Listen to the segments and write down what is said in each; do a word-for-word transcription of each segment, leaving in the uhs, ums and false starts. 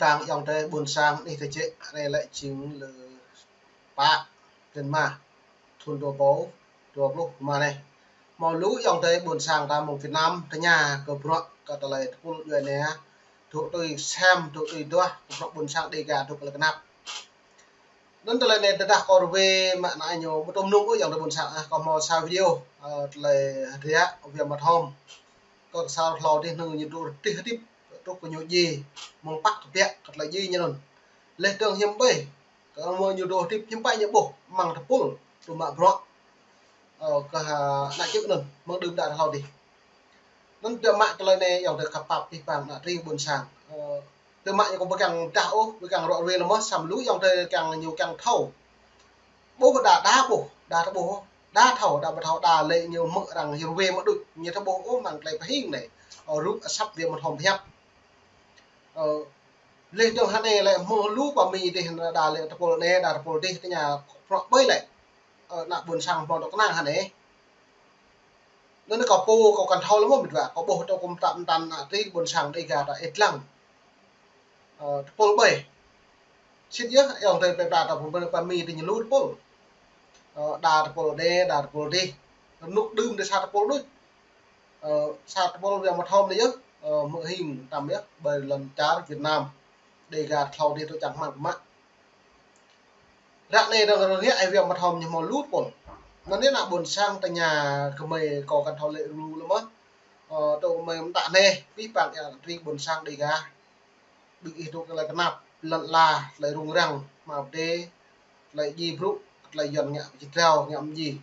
Ang ayŏng adơi ƀôn sang anih tơjĕ, anai lĕ jing lơ pă blan rơma, thun dua rơbâo dua pluh rơma anai. Hmâo lu ayŏng adơi ƀôn sang ta mơ̆ng Việt Nam tơña kơ bruă kơ tơlơi tơpul djuai ania, dŏ tui sem, dŏ tui duah, kơ bruă ƀôn sang Dêga dŏ kơ lĕ kơnap. Anŭn tơlơi anai tơdah kâo rơwe mă anai ñu ƀu tŭ mơnŭng ôh ayŏng adơi ƀôn sang ah, kâo hmâo sa video, ơ, tơlơi hơdră Wia Mă Thom. Kâo sa hlâo dih nư ñu dŏ rơdih hơdip, truh kơ ñu djai, mơ̆ng pă kơ biă, kơ tơlơi djai ñu anŭn. Leh dơ̆ng hiư̆m ƀơi, kơ mơ̆ ñu dŏ hơdip hiư̆m pă ñu ƀuh, amăng tơpul, tŭ mă bruă. Ơ, kơ ha, ană čư̆ anŭn, mơ̆ng đưm đă hlâo dih. Anŭn tơdah mă tơlơi anai ayŏng adơi khăp pap abih bang ană tring ƀôn sang. Ơ, tơdah mă ñu kâo ƀu kiăng dah ôh, ƀu kiăng ruă rơwe lơ mơ̆, samơ̆ lu ayŏng adơi kiăng ñu kiăng thâo. Ƀuh đa, đa ƀuh, đa tơƀuh, đa thâo, đa ƀu thâo, đa lĕ ñu hmư̆ arăng rơwe mă đôč, ñu tơƀuh ôh amăng tơlơi pơhing anai. Ơ, rup asăp Wia Mă Thom pơhiăp. Ơ, leh dơ̆ng hơnai lĕ hmâo lu pă mi dih đa lĕ tơpul anai, đa tơpul dih tơña bruă ƀơi lĕ. Ơ, ană ƀôn sang hmâo dŏ kơnang hơnai. Anŭn kâo pô kâo kăn thâo lơ mơ̆ met wa, kâo ƀuh tơ kơ mơta mơta ană tring ƀôn sang Dêga ta ih lăng. Ơ, tơpul ƀơi. Sĭt yơh, ayŏng adơi pơpra ta pơmĭn pă mi dih ñu lu tơpul. Ơ, đa tơpul anai, đa tơpul dih. Rơnŭk đưm dih sa tơpul đôč. Ơ, sa tơpul Wia Mă Thom anai yơh, ơ, mơ̆ hing tăm yơh, ƀơi lŏn čar Việt Nam. Dêga hlâo dih tŭ čang hmang kơ mă. Ră anai dơ̆ng rơngiă ai Wia Mă Thom ñu hmâo lu tơpul. Anŭn anai ană ƀôn sang tơña kơ mơi kâo kăn thâo lĕ lu lơ mơ̆. Ơ, tŭ mơi mơta anai, abih bang ayŏng adơi tring ƀôn sang Dêga. Ƀing ih dŏ kơ tơlơi kơnap, lŏn ala, tơlơi rŭng răng, hmao pơdai, tơlơi djai brŭ, tơlơi Yuan ngă pơjĭt rao, ngă mơjĭ.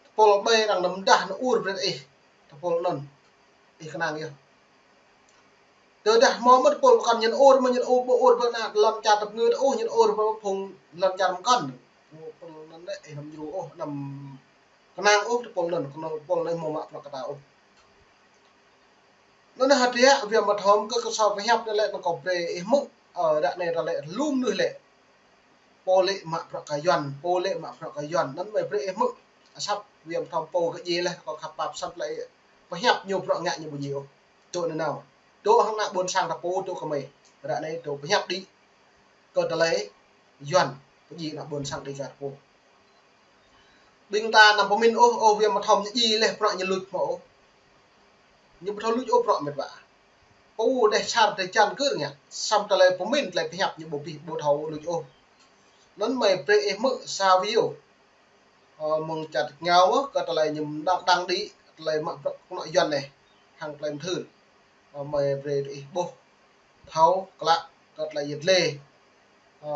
Tơpul ƀơi arăng nao mơdah nao ur brơi ih, tơpul anŭn, ih kơnang yơh. Tơdah hmâo mơ̆ tơpul pơkŏn ñu ur, mơ̆ ñu ur, ƀu ur brơi ană lŏn čar tơpơngư ôh, ñu ur brơi phung lŏn čar pơkŏn. Tơpul anŭn lĕ, ih anăm djru ôh, anăm kơnang ôh, tơpul anŭn, kơnơ̆ng tơpul anŭn hmâo mă bruă kơ ta ôh. Anŭn hơdră Wia Mă Thom kơ kâo sa pơhiăp anai lĕ anŭn kâo brơi ih hmư̆, ơ, ră anai ta lĕ lu mơnuih lĕ. Pô lĕ mă bruă kơ Yuan, pô lĕ mă bruă kơ Yuan. Anŭn mơi brơi ih hmư̆. Asăp Wia Mă Thom pô kơ djai leh kâo khăp pap sat lĕ pơhiăp ñu bruă ngă ñu ƀu djai ôh. Dŏ anai nao. Dŏ hăng ană ƀôn sang ta pô dŏ kơ mơi. Ră anai dŏ pơhiăp đĭ. Kơ tơlơi Yuan pơdjai ană ƀôn sang Dêga ta pô. Ƀing ta anăm pơmĭn ôh, ôh, Wia Mă Thom ñu djai leh bruă ñu luč hmâo ôh. Ñu ƀu thâo luč ôh bruă met wa. Pô dêh čar dêh čan kơ ngă, samơ̆ tơlơi pơmĭn, tơlơi pơhiăp ñu ƀu abih ƀu thâo luč ôh. Anŭn mơi brơi ih hmư̆ sa video. Ơ, mơ̆ng čar ngao, kơ tơlơi ñu đăng, đăng đĭ, tơlơi mă bruă kơnuk Yuan anai, hăng tơlơi mơthưr. Ơ, mơi brơi ih ƀuh, thâo, klă, kơ tơlơi yet lê. Ơ,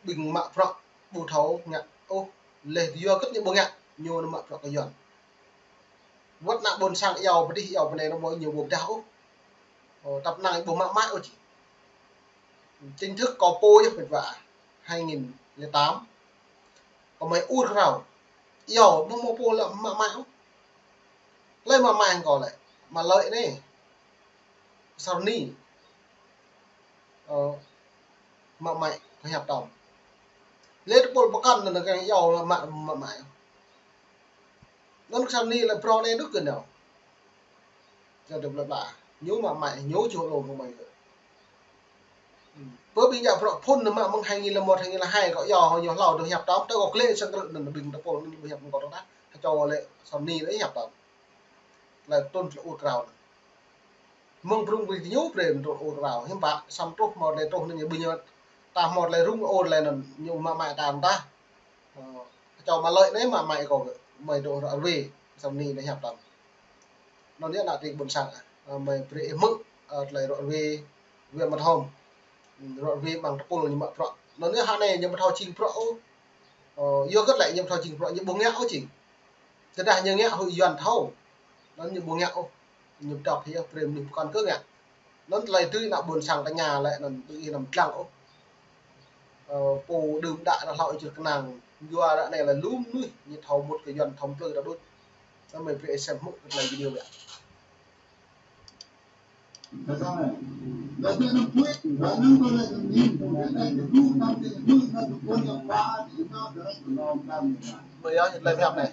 ƀing mă bruă ƀu thâo ngă ôh, leh yua kơ ñu ƀu ngă, ñu nao mă bruă kơ Yuan. Wơ̆t ană ƀôn sang iâu pơ dih iâu pơ anai nao mơ̆ ñu ƀu pơdah ôh. Ơ, tăp năng ƀu mă mă ôh či. Chính thức kâo pô yơh met wa, hai nghìn lẻ tám. Kâo mơi ur krao. Iâu, ƀu hmâo pô lĕ mă mă ôh. Lĕ mă mă hăng kâo lĕ. Mă lơi anai. Sa rơni. Ơ, mă mă pơhiăp tơm. Lĕ tơpul pơkŏn anŭn kơ iâu mă, mă mă. Anŭn sa rơni lĕ bruă anai đôč kơ nao. Kơ tơpul pla. Ñu mă mă, ñu čuh lông kơ mơi kơ. Hm. Pơ ƀing djă bruă phŭn anŭn mă mơ̆ng hai nghìn lẻ một, hai nghìn lẻ hai kâo iâu hăng ñu hlâo dŏ hiăp tơm, tơ kâo klĕ sang krư̆ anŭn ƀing tơpul anŭn ƀu hiăp mơ̆ng kâo tơdah. Kơ čô lĕ sa rơni lĕ hiăp tơm. Tơlơi trŭn tơlơi ur krao anŭn. Mơ̆ng brŭng ƀing ñu brơi mơ̆ng trŭn ur krao. Hiư̆m pă, samơ̆ truh hmâo tơlơi truh anŭn ñu ƀing ñu ta hmâo tơlơi rŭng ur tơlơi anŭn ñu mă mă ta mơ̆n tah. Ơ, kơ čô mă lơi anai mă mă kâo kơ. Mơi dŏ ruă rơwe, sa rơni lĕ hiăp tơm. Anŭn yơh ană tring ƀôn sang. Ơ, mơi brơi ih hmư̆, ơ, tơlơi ruă rơwe, Wia Mă Thom. Hm, ruă rơwe amăng tơpul ñu mă bruă. Anŭn yơh hơnai ñu ƀu thâo jing bruă ôh. Ơ, yua kơ tơlơi ñu ƀu thâo jing bruă, ñu ƀu ngă ôh jing. Tơdah ñu ngă huĭ Yuan thâo. Anŭn ñu ƀu ngă ôh. Ñu pơdŏp hiăp brơi mơnuih pơkŏn kơ ngă. Anŭn tơlơi tui ană ƀôn sang tơña lĕ anŭn ƀing ih anăm lăng ôh. Ơ, pô đưm đă ta hlâo ih čơt kơnang. Yua ră anai lĕ lu mơnuih ñu thâo mŭt kơ Yuan thâo mplư ta đôč. Anŭn mơi brơi ih sem hmư̆ kơ tơlơi video biă. Mơi yơh, tơlơi pơhiăp anai.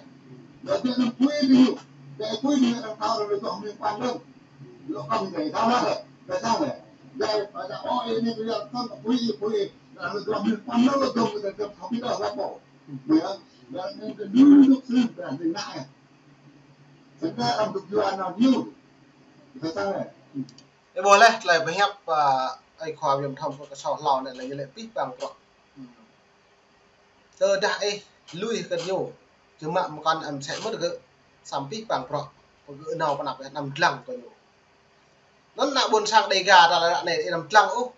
Đây, phải là, ôi, ini kelihatan, bui, bui. Là nó gom, nó gom, nó gom, nó gom, không biết đâu, gom bộ. Ƀiă, ƀiă anai kơ dulu duk sih, ƀiă anai ngă. Sampai orang duk jual anak ñu. Ih ƀuh laih, tơlơi pơhiăp, ơ, ơi khua Yuan thom kơ kơsâo hlâo anai lĕ, ñu lĕ pih pang prŏ. Tơdah ih lui kơ ñu, čơmă mơkăn ăm sĕ mơ̆t gơ̆, samơ̆ pih pang prŏ, pơgơ̆ nao pơ anăp anăm dlăng kơ ñu. Anŭn ană ƀôn sang Dêga ta lĕ anai, ih anăm dlăng ôh.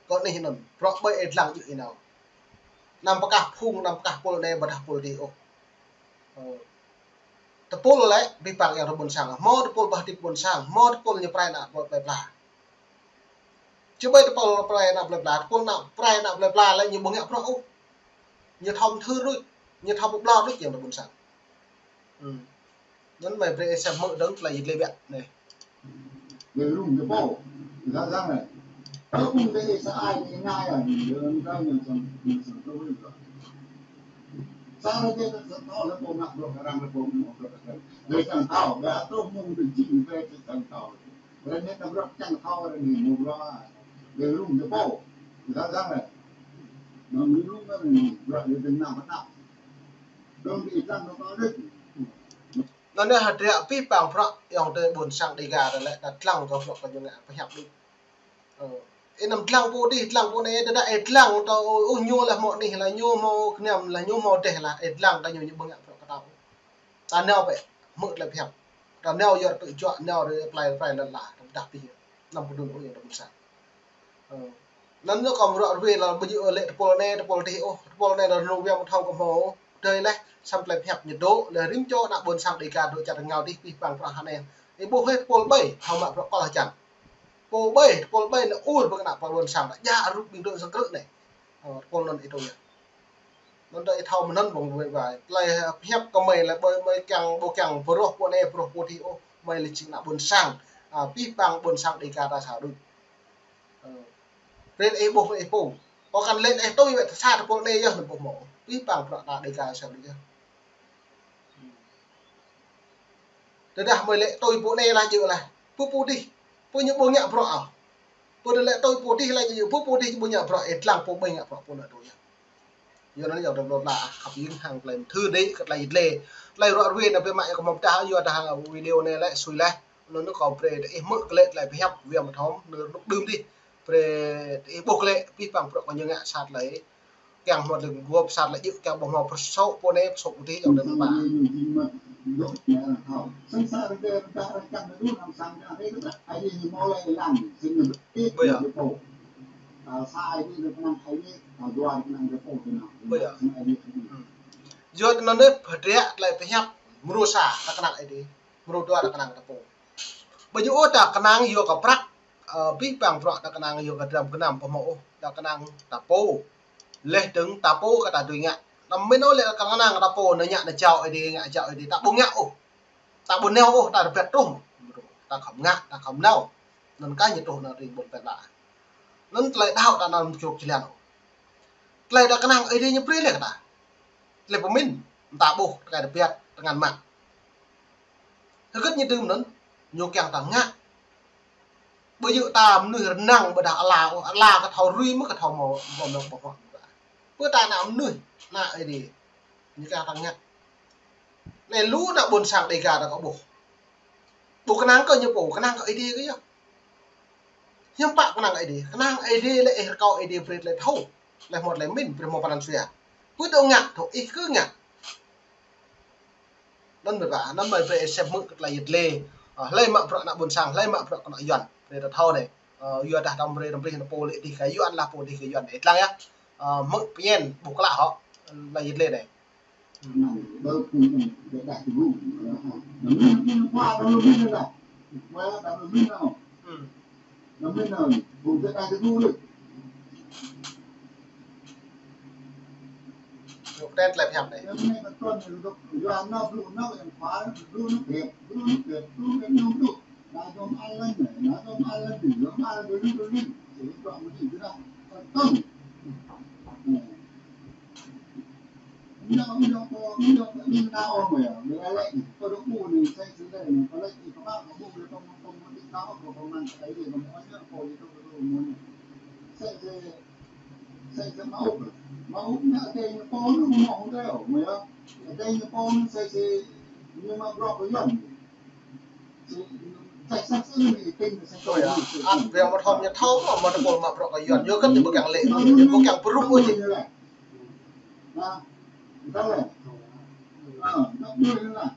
Kơ anih anŭn, prŏ ƀơi ih dlăng djơ̆ ih nao. Anăm pơkah phung, anăm pơkah pôl anai, ƀôdah pôl adih ôh. Ơ. Tơpul lĕ, pih pang yang tơ ƀôn sang. Hmâo tơpul bah tip ƀôn sang, hmâo tơpul ñu prai ană plơi pla. Či ƀai tơpul prai ană plơi pla, tơpul ană prai ană plơi pla lĕ ñu ƀu ngă prŏ ôh. Ñu thâo mơthưr đôč, ñu thâo pơblŏr đôč yang tơ ƀôn sang. Hm. Anŭn mơi brơi sem hmư̆ dơ̆ng tơlơi yit lĕ biă anai. Lĕ rŭng tơpul, gah gah anai. Tơpul tơ ih sa ai ih ngai ah, ñu lĕ rŭng tơpul ñu sem, ñu sem tơpul. Sa rơdêh tơ sa thâo lĕ pô ngă prŏ, arăng lĕ pô ngă prŏ. Lĕ čang thâo, ƀiă tơ mơ̆ng tơ jing ƀiă čang thâo. Rơnê ta bruă čang thâo rơnê mơ̆ bruă. Lĕ rŭng tơpul, gah gah anai. Mơ̆ng rŭng anai, bruă lĕ tơnap tơnap. Dơ̆ng ih dlăng nao pơ đôč. Anŭn anai hơdră pih pang prŏ yang tơ ƀôn sang Dêga ta lĕ, ta dlăng kơ prŏ kơ ñu ngă pơhiăp đôč. Ơ, ih anăm dlăng pô adih, dlăng pô anai, tơdah ih dlăng tơ, ôh, ñu lah hmâo anih lah, ñu hmâo kơnăm lah, ñu hmâo rơdêh lah, ih dlăng kơ ñu, ñu ƀu ngă prŏ kơ ta. Ta nao bĕ, hmư̆ tơlơi pơhiăp. Ta nao yua tơjuă, nao rơplai, rơplai lăn la, tơdah pih. Anăm pơdun ôh yang tơ ƀôn sang. Ơ. Anŭn ñu kơ mơ̆ ră ruai lah ƀu djơ̆ lĕ tơpul anai, tơpul adih ôh, tơpul anai lah rơnŭk wiam thâo kơ hmâo. Tơl laih, samơ̆ tơlơi pơhiăp ñu dŏ, lĕ rĭm čô ană ƀôn sang Dêga dŏ čar rơngiao adih pih pang prŏ hơnai. Ih ƀuh hĕ tơpul ƀai, thâo mă prŏ kơ lah čang. Tơpul ƀai, tơpul ƀai anai ur ƀơi ană ƀôn sang, djă rup ƀing dŏ sang krư̆ anai. Ơ, tơpul anŭn ih tui yơh. Anŭn tơ ih thâo mơ̆n anŭn ƀơ̆ng wai wai. Tơlơi pơhiăp kơ mơi lĕ ƀơi mơi kiăng, ƀu kiăng pơrôh pô anai, pơrôh pô adih ôh, mơi lĕ jing ană ƀôn sang. Ơ, pih pang ƀôn sang Dêga ta sa đôč. Ơ. Brơi ih ƀuh ih pô. Kâo kăn lĕ ih tui wơ̆t sa tơpul anai yơh anăm ƀuh hmâo. Pih pang prŏ ta Dêga sa đôč yơh. Tơdah mơi lĕ tui pô anai lah djơ̆ lah. Pô pô adih. Pô ñu ƀu ngă prŏ ôh. Pô lĕ tui pô adih lah djơ̆, pô pô adih ƀu ngă prŏ, ih dlăng pô ƀai ngă prŏ pô anŭn tui yơh. Yua anŭn yang tơ ƀôn sang khăp ying hăng tơlơi mơthưr đôč kơ tơlơi yit lĕ. Tơlơi ruă ruai anai biă mă yang kơ mơ̆ pơdah, yua dah video anai lĕ sui laih. Anŭn kâo brơi ih hmư̆ kơ lĕ tơlơi pơhiăp wiam thom, nơ̆r rơnŭk đưm adih. Brơi ih ƀuh kơ lĕ pih pang prŏ kơ ñu ngă sa tơlơi. Kiăng hmâo lĕ guôp sa tơlơi djơ̆, kiăng ƀu hmâo pơsô̆ pô anai, pơsô̆ pô adih yang tơ ƀôn sang. Ƀiă. Ƀiă. Hm. Yua anŭn anai hơdră tơlơi pơhiăp mrô sa ta kơnang Ơi Adai, mrô dua ta kơnang ta pô. Ƀu djơ̆ ôh ta kơnang yua kơ prăk, ơ, pih pang prŏ ta kơnang yua kơ dram gơnam ƀu hmâo ôh, ta kơnang ta pô. Laih dơ̆ng ta pô kơ ta dưi ngă. Anăm mĭn ôh lĕ kơnang ta pô, anai ngă anai jao Ơi Adai, ngă jao Ơi Adai, ta ƀu ngă ôh. Ta ƀu nao ôh, ta rơbat truh. Ta khŏm ngă, ta khŏm nao. Anŭn kah ñu truh anŭn ring ƀôn pĕ la. Anŭn tơlơi đaŏ ta anăm čruk jơlan ôh. Tơlơi ta kơnang Ơi Adai ñu brơi lĕ kơ ta. Tơlơi pơmĭn, ta ƀuh, tơkai rơbat, tơngan mă. Hơget ñu dưm anŭn, ñu kiăng ta ngă. Ƀu djơ̆ ta mơnuih rơnang ƀôdah ala, ala kơ thâo rui mơ̆ kơ thâo hmâo, hmâo mơ̆ ƀu hmâo. Pơ ta ană mơnuih, ană Ơi Adai. Ñu kiăng ta ngă. Anai lu ană ƀôn sang Dêga ta kơ ƀuh. Ƀu kơnang kơ ñu pô, kơnang kơ Ơi Adai kơ yơh. Hiư̆m pă kơnang Ơi Adai, kơnang Ơi Adai lĕ ih rơkâo Ơi Adai brơi tơlơi thâo. Lĕ hmâo tơlơi mĭn, brơi hmâo pran jua. Pơ dŏ ngă, thâo ih kơ ngă. Anŭn mơ̆ ƀă, anŭn mơi brơi sem hmư̆ kơ tơlơi yit lĕ. Ơ, hlơi mă prŏ ană ƀôn sang, hlơi mă prŏ kơ ană Yuan. Brơi ta thâo anai. Ơ, yua dah tơm brơi tơm brơi ană pô lĕ adih kơ Yuan lah pô adih kơ Yuan. Ih dlăng yơh. Ơ, hmư̆ pơñen, ƀu klă hŏ. Tơlơi yit lĕ anai. Ơ. Ñu kơtĕt tơlơi pơhiăp anai. Kâo kơ pơmăn kơ Ơi Adai kơ mơ̆ ñu, pô ñu tŭ kơ tŭ mơ̆ ñu. Sĕ sĕ, sĕ sĕ mă ŭk. Mă ŭk ñu, adơi ñu pô ñu mơ̆ ŭk tơl, mơ̆ yơh. Adơi ñu pô ñu sĕ sĕ ñu mă bruă kơ Yuan. Sĕ, sĕ sĕ sĕ ñu kinh sĕ sĕ. Ơ yơh, ăt wai mă thom ñu thâo mơ̆, mă tơpul mă bruă kơ Yuan. Yua kơ ñu ƀu kiăng lĕ, ñu ƀu kiăng pơrŭ ôh či. Nah, entah lah. Ah, nak dua ni lah.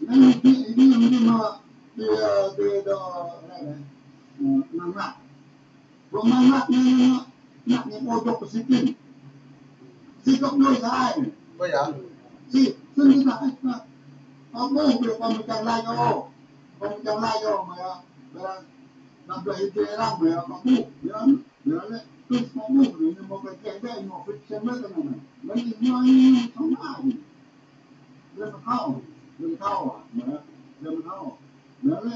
Yang ini, ini, ini mah dia, dia dah, eh, eh, mangap. Buat mangap ni, ni, ni, nak ni pojok ke situ. Sikap dua saya ni. Ơ yơh. Si, sini dah, eh, nah. Kamu boleh pemecah lai kau. Pemecah lai kau, maya. Barang, nak belajar orang, maya, kamu. Ya, ya, ni, terus kamu, ni, mau kerja, ni, mau kerja, ni, ni, ni. Nanti, ni, ni, ni, sama ni. Lĕ mơ̆ thâo, lĕ mơ̆ thâo, mă, lĕ mơ̆ thâo. Mă lĕ,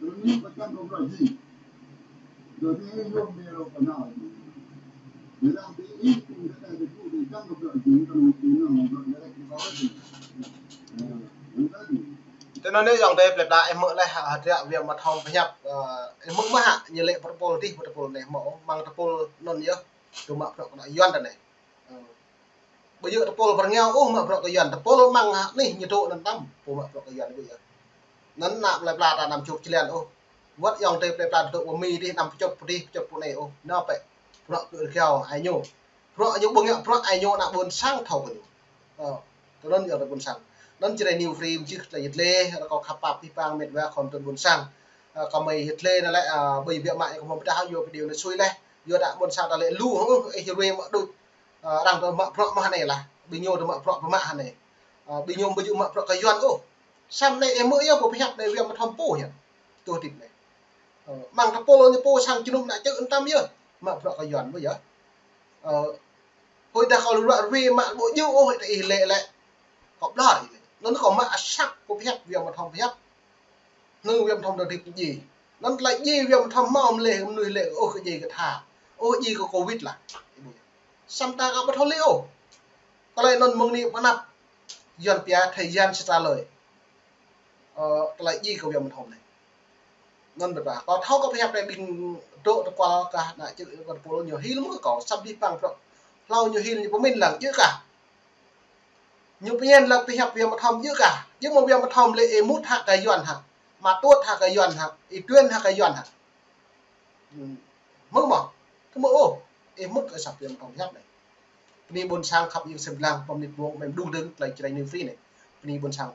rơngiă pơčăm kơ bruă jing. Dŏ dih yôm mơ̆ rŏ kơ nao. Mă lĕ dih ih kung kơ tơlơi dih kung kơ čăm kơ bruă jing, kơ nao kơ nao bruă lĕ kơ kâo jing. Tui anŭn yơh ayŏng adơi plơi pla, ih hmư̆ laih hă, hơdră wai mă thom pơhiăp, ơ, ih hmư̆ mơ̆ hă, ñu lĕ pơtơpul dih, pơtơpul anai hmư̆, mơ̆ng tơpul anŭn yơh, tŭ mă bruă kơ ană Yuan tơ anai. Ơ. Ƀu djơ̆ tơpul pơ rơngiao ôh mă bruă kơ Yuan, tơpul mơ̆ng hă anih ñu dŏ anŭn tam, pô mă bruă kơ Yuan ƀu djơ̆. Anŭn ană plơi pla ta anăm čuk čơlan ôh. Wơ̆t ayŏng adơi plơi pla dŏ pơ Mi dih anăm pơčŭt pơ dih, pơčŭt pơ anai ôh. Nao pĕ bruă kơ rơgao ai ñu. Bruă ñu ƀu ngă bruă ai ñu ană ƀôn sang thâo kơ ñu. Ơ, tui anŭn yơh tơ ƀôn sang. Anŭn Jrai New Free mơčih tơlơi yet lĕ, rơkâo khăp pap pih pang met wa khŏm tơl ƀôn sang. Ơ, kơ mơi yet lĕ anŭn lĕ, ơ, ƀơi biă mă ñu kơ hmâo pơdah yua video anai sui laih. Yua ană ƀôn sang ta lĕ lu, ơ, ih rui mă đuč. Ơ, arăng tơ mă bruă mă anai lah. Ƀing ñu tơ mă bruă pơmă anai. Ơ, ƀing ñu ƀu djơ̆ mă bruă kơ Yuan ôh. Samơ̆ anai ih hmư̆ yơh pô pơhiăp anai wai mă thom pô yơh. Tui hơdip anai. Ơ, mơ̆ng tơpul ñu pô sang jơnum ană čư̆ anŭn tam yơh. Mă bruă kơ Yuan ƀu yơh. Ơ, hơi dah kâo lu ruă rui mă ƀu djơ̆ ôh, ih lĕ lĕ. Kâo ƀlŏr ih lĕ. Anŭn kâo mă asăp pô pơhiăp wai mă thom pơhiăp. Anŭn wai mă thom dơ̆ng hơdip djai. Anŭn tơlơi djai wai mă thom hmâo mơ̆ lĕ mơnuih lĕ, ôh, kơ djai kơ tha. Ôh, djai kơ Covid lah. Samơ̆ ta kơ ƀu thâo lĕ ôh. Tơlơi anŭn mơ̆ng anai pơ anăp Yuan pia thời gian sẽ trả lời. Ơ, tơlơi djai kơ wai mă thom anai. Anŭn ƀu pă. Kâo thâo kơ pơhiăp anai ƀing dŏ tơkual kah ană čư̆ kơ tơpul ñu hil mơ̆ kâo, săp dih păng prŏk. Hlâo ñu hil ñu pơmĭn lăng djơ̆ kah. Ñu pơñen lăng pơhiăp wai mă thom djơ̆ kah. Djơ̆ mơ̆ wai mă thom lĕ ih mŭt hă kơ Yuan hă. Mă tuăt hă kơ Yuan hă. Ih tuan hă kơ Yuan hă. Ơ. Hmư̆ mơ̆? Kơ hmư̆ ôh. Ih mŭt kơ asăp wai mă thom pơhiăp anai. Bơni ƀôn sang khăp iâu sem lăng, pơmĭn ƀơ̆ng, mơ̆ng đung dơ̆ng, tơlơi Jrai New Free anai. Bơni ƀôn sang.